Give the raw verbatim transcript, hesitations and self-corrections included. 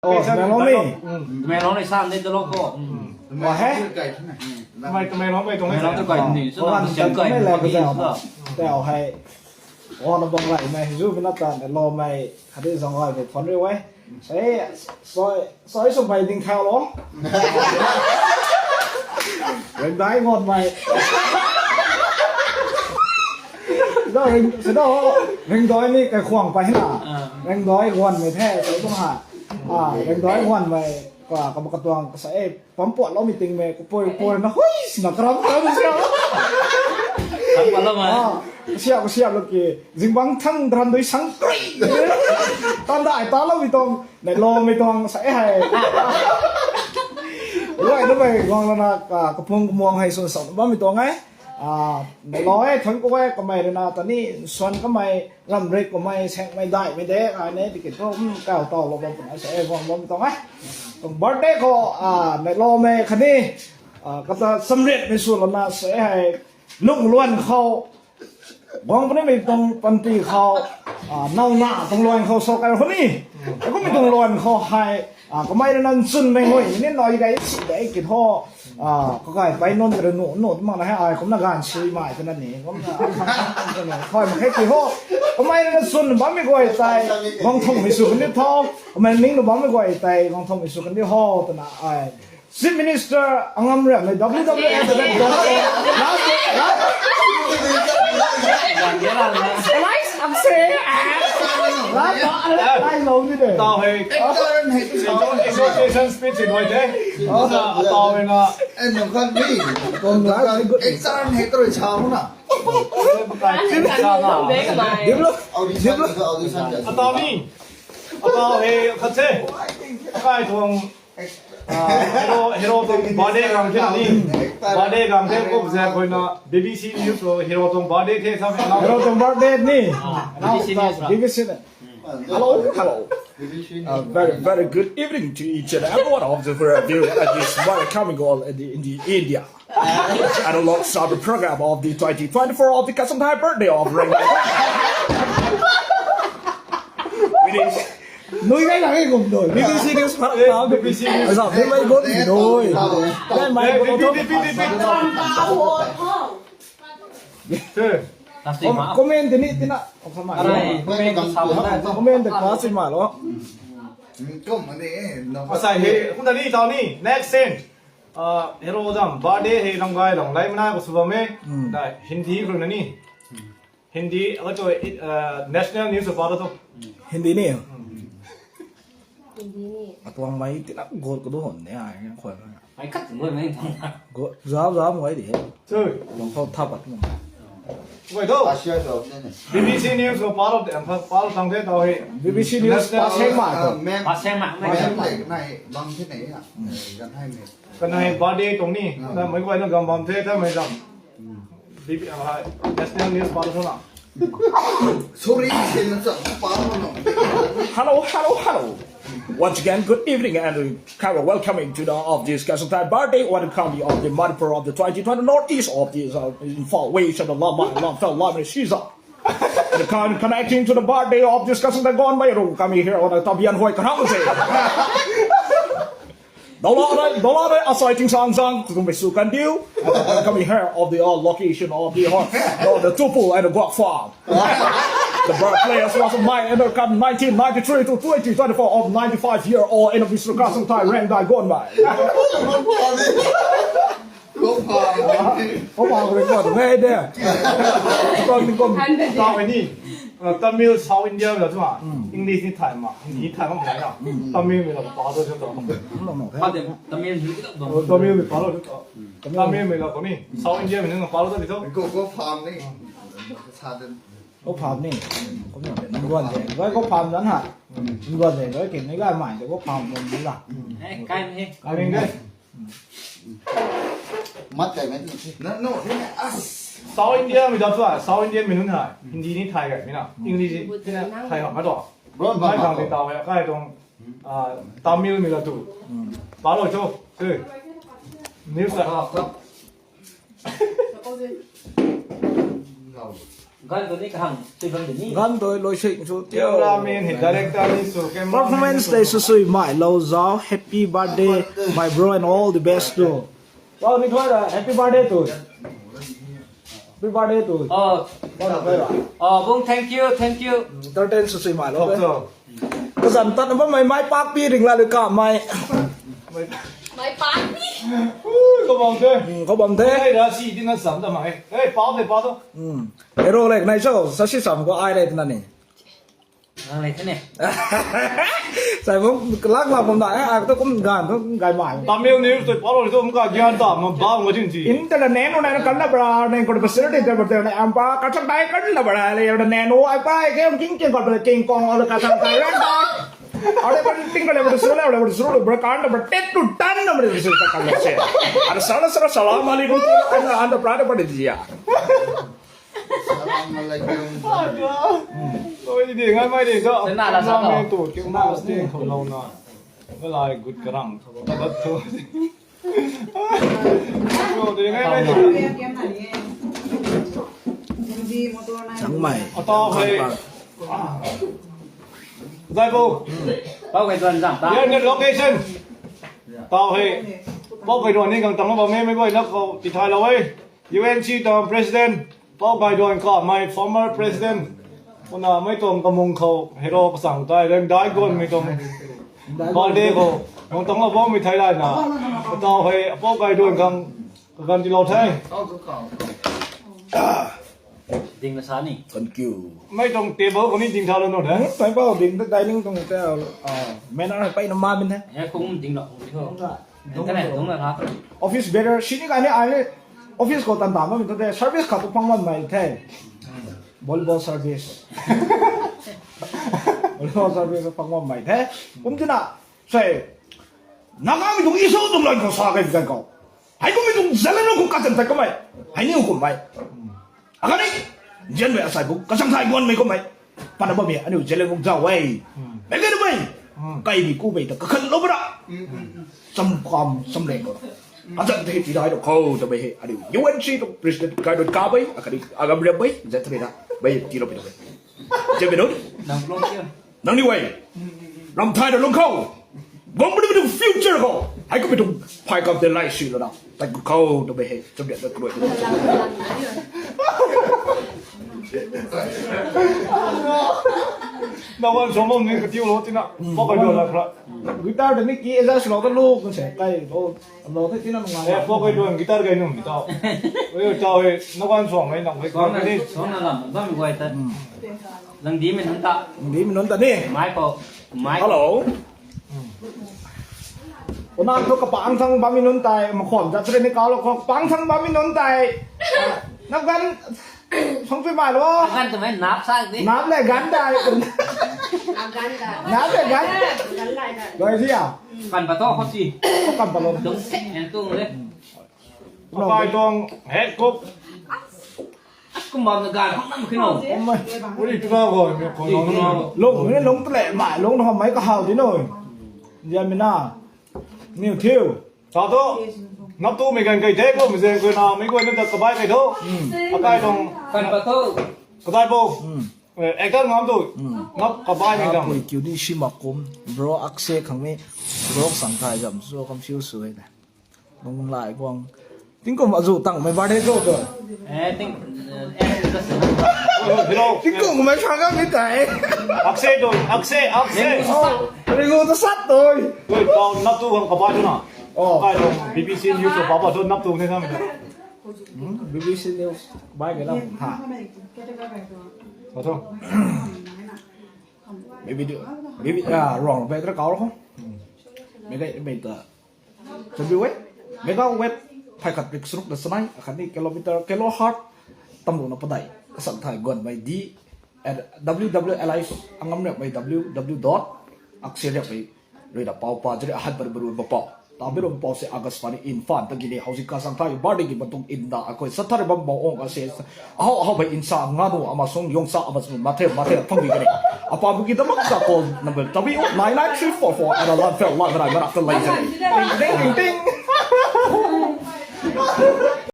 Oh, Tamenglong ni. Tamenglong ni san de talo ko. Wa he? Mai Tamenglong mai tuang Tamenglong tu kai ni. So na siam kai ni. Tao hei. Wa na bang lai mai zu bina tan lo mai. Kadi zang lai ko phone ri wai. Sai sai sai so mai ding thau lo. Ring dai ngon mai. Sida ring sida ring dai ni kai khuang pai na. Ring dai ngon mai the sai tung ha. Ah, ring dai ngon mai. Ka ka ka tuang ka sai pam puat lo meeting mai ko poi poi na hui sina karam karam sia. Karam karam mai. Ah, sia ko sia lo ki zingbang thang dran dui sang tui. Tan dai ta lo mi tong. Neihloumei tuang sa e hei. Luai tu mei guang lana ka kapung kamuang hei swn sam bammei tuang e. Neihlou e thuan ku e kamei rui na ta ni swan kamei ramrik kamei sengmei daihmei de ai ne tiki thu kau tau lou bam puna sa e guang bammei tuang e. Tuang birthday khou neihloumei khatni kata samriatmei sw lana sa e hei lung luan khou guang puni mei tuang panty khou, nauna tuang luan khou sou kai khou ni. Akumhmei tuang luan khou hei, kamei rui na nchunmei ngui ni nai gay si de ki tho. Kakai pai nunc rui nu nu mak na hei ai kumna ganv sui mai twna ni kumna khoi mak khe ki ho. Kamei rui na chwn bammei guay tei guang thungmei sw kani tho. Kamei ning na bammei guay tei guang thungmei sw kani ho twna ai Chief Minister Angam Riam mei W W F last last Elias Amse last last last lou ni de. Tau hei association speech in hoi de. Tau hei na. Eh, nung kan ni. Nung kan H R hei tu rui sa mo na. Dim lo. Audition, audition. Atau ni. Atau hei khat se. Kai tuang Hero, hero tuang birthday gang the ni. Birthday gang the ko zak khoi na B B C News lo hero tuang birthday the sam na. Hero tuang birthday ni. B B C News. B B C ni. Hello, hello. A very, very good evening to each and every one of the who are viewing at this very coming all in the, in the India. And a lot of the program of the twenty twenty-four of the Kasam Thai birthday of Ring. It is Nui gai lang e kum doi. B B C News pha pha. B B C News. Azam ni mai bot ni doi. Gai mai bot to. Comment tini tina. Comment comment pa si ma lo. Kum ni no. Asai he kum ni tau ni. Next scene. Hero zam birthday he lam gai lang lai mana ko subam e. Dai Hindi khou na ni. Hindi, agar tu national news paru tu. Hindi ni. Hindi ni. Atuang mai tina gol ko do hon ne ai khoi. Mai khat gol mai thang. Gol zau zau mai di. Chu. Long thau thap at mo. Wait, go. Asia to ne. B B C News ko paru de, paru tang de tau he. B B C News pa seng ma ko. Pa seng ma. Pa seng ma. Nai bang the ne ya. Gan hai me. Kanei birthday tuang ni, na mei guay na gam bam the ta mei zam. National news pa lo na. Sorry, sina sa pa lo na. Hello, hello, hello. Once again, good evening and kind of welcoming to the of this Kasam Thai birthday. Welcome of the Manipur of the twenty twenty Northeast of the uh, Imphal West of the Lamai Lamphel Lamai Shiza. And kind of connecting to the birthday of this Kasam Thai gone by Ru coming here on a Tabian Hoi Karang. Dola dai, dola dai, asai ting sang sang, kutum bai su kan diu. Coming here of the uh, location of the uh, the, the Tupu and the Guak Farm. The birthplace was of my Endercon nineteen ninety-three to twenty twenty-four of ninety-five year old in a Mister Kasam Thai Rang Dai Gon Mai. Ko pa ko ko ngai de. Ko ni ko. Tau ni. Tamil South India la tu ma. English ni thai ma. Hindi thai ma thai na. Tamil mi la pa do to. Tamil mi pa do to. Tamil mi la ko ni. South India mi na pa do to. Ko ko farm ni. Sa den. Ko farm ni. Ko ni. Nduan de. Ko farm dan ha. Nduan de. Ko ke ni ga mai de ko farm ni la. Eh, kai ni. Kai ni de. Mat kai mai tu si. Na no, ni as. South India mi dap sua, South India mi nun hai. Hindi ni thai kai mi na. English ni thai ha ma to. Bro, mai khang ti tau ya kai tong. Ah, Tamil mi la tu. Palo cho. News la. Gan tu ni kahang, tui bam de ni. Gan tu loi sui su tio. Cameraman hei director ni su, cameraman performance ni su. Day su sui mai lou zau. Happy birthday, my bro, and all the best too. Wow, ni thua da, happy birthday tu. Happy birthday tu. Oh. Wow, na thua da. Oh, bung, thank you, thank you. Entertain su sui mai lou. Thok de. Su. Kazan tat na bam mai, mai pak pi ring la lu ka mai. Mai pak pi. Ui, ko bam the. Hmm, ko bam the. Hey, ra si di na sam da mai. Hey, pau de, pau to. Hmm. Hero le, nai so, sa si sam ko ai le na ni. Lang le thane. Sai bung, lak ma bam da, eh, ak to kum gan, to gai mai. Tamil news tu pau lo tu mka gyan ta, ma bam ma jin ji. Internet nang na kan na bra, nang ko facility ta bra, nang am pa, ka chak dai kan na bra, le, internet nang ai pa, ke king king ko, king kong, ka chak dai ran ta. Ada kan ting ka le, bra sura, bra sura, bra kan na, bra tet tu tan na, bra sura ta kan se. Ada sala sala salam alaikum, anda, anda pra da pa de ji ya. Salam alaikum. Oi, di ngai mai de so. Sana la sa to. Mai tu, ki ma ste khou lou na. Malai gut karang. Tat tu. Yo, di ngai mai de. Chang mai. Ata hai. Zai bo. Pau kai duan zam ta. Yan location. Tau hei. Pau kai duan ni gang tang ba me me boi na ko ti thai lou e. U N C ta President, Pau Gaiduan ka, my former President. Kumna mei tuang kamung khou, hero kasang tai, reng dai guan mei tuang. Birthday khou, mung tang la bam mei thai lai na. Tau hei, Pau Gaiduan khang, kagan ti lou the. Ding na sa ni. Thank you. Mei tuang table khou ni ding tha lou no de. Table ding ta dining tuang te, ah, manner hei pei na ma bin the. He, kung ding lou, kung ding lou. Internet dung na tha. Office bearer, sini kani ai le office khou tan tan bam tu de, service khat tu phang bam mai the. Volleyball service. Volleyball service phang bam mai the. Kum tina, sei, Nagamei tuang issue tuang lan khou sa kai kan khou. Hei kummei tuang zalen khou katan tai kamei. Hei ni kum mai. Akhatni, zianmei asai bu, kasang thai guanmei kummei. Pana bammei, aniu zalen buk zau e. Mei kai mei. Kai mi ku mei ta, kakhan lou bra. Cham kam, cham leng ko. Azan te ti dai lo khou, ta mei he, aniu U N C tuang President Gaiduan ka mei, akhatni agam riam mei, zat thari na, mei ti lo pi lo mei. Zianmei nunc. Nang plong kya? Nang ni wei. Ram thai na lung khou. Gong bini bini future khou. Hei kummei tuang phai kam te lai sui lo na. Tai ku khou, ta mei he. Cham riam ta kroi. Na wan som bam ni katiu lo tina. Pau kai duan la khra. Guitar ta ni ki adjust lo ta lu kan se kai lo. Lo ta tina ngai. Eh, pau kai duan guitar kai nung guitar. Oi, chau he. Na wan som mai nang kai. Som na, som na lam, bam guay ta. Lang di min hun ta. Di min hun ta ni. Mai pau. Mai. Hello. Unang thu kapang thang bam min hun tai, makhom jat tre ni kau lo khou kapang thang bam min hun tai. Nap gan, song tui mai lo. Gan tu mai nap sa di. Nap le gan tai. Nap gan tai. Nap le gan. Gan lai tai. Goi si a? Kan pa to khou si. Kan pa lo. Dung, en tung le. Akai tuang head cook. Kumba na gan khang nam kino. Uri tura go, mi ko no no. Lung, mi lung tle, mai lung na mai ka hau di no. Zianmei na. Niu thiu. Sa to. Nap tu mi gan kai the ko, mi zeng ko na, mi ko na ta kabai kai tho. Akai tuang. Kan pa tho. Kabai bo. Eh, actor ngam tu. Nap kabai mi gan. Pui kiu ni si ma kum. Bro Akshay khang mi. Bro sang thai zam su kam siu su hai na. Nung lai guang. Tingkum azu tang mei birthday zo tu. Eh, ting, eh, eh, hello. Tingkum mei sang kam ni tai. Akshay tu, Akshay, Akshay. Oh, ringu tu sat tu. Ui, tau nap tu khang kabai tu na. Oh. Kai tu, B B C News tu papa tu nap tu ni sam. Hmm, B B C News. Bai ke lam ha. Ato. Maybe do, maybe, ah, wrong, bai kra kau lo. Maybe, maybe ta. Tabi wei, mega web, phai khat rik sruk da sanai, akhatni kilometer, kilohertz, tamlu na padai, kasang thai guan mei di, at W W L I angam riak mei W W W dot akshay riak mei, rui da pau pa, jiri ahat bar baru ba pau. Tabi rum pau se Akashvani Imphal ta gini, hausi kasang thai, birthday gi batung inda, akoi sathar bam bau ong ase, Ahau, ahau bai insa nganu amasung yongsa amasung mathe, mathe phang bi kani. Apa buki damak sa call number W nine nine three four four at a land fell land rai marak ta lai jani. Ding, ding, ding, ding.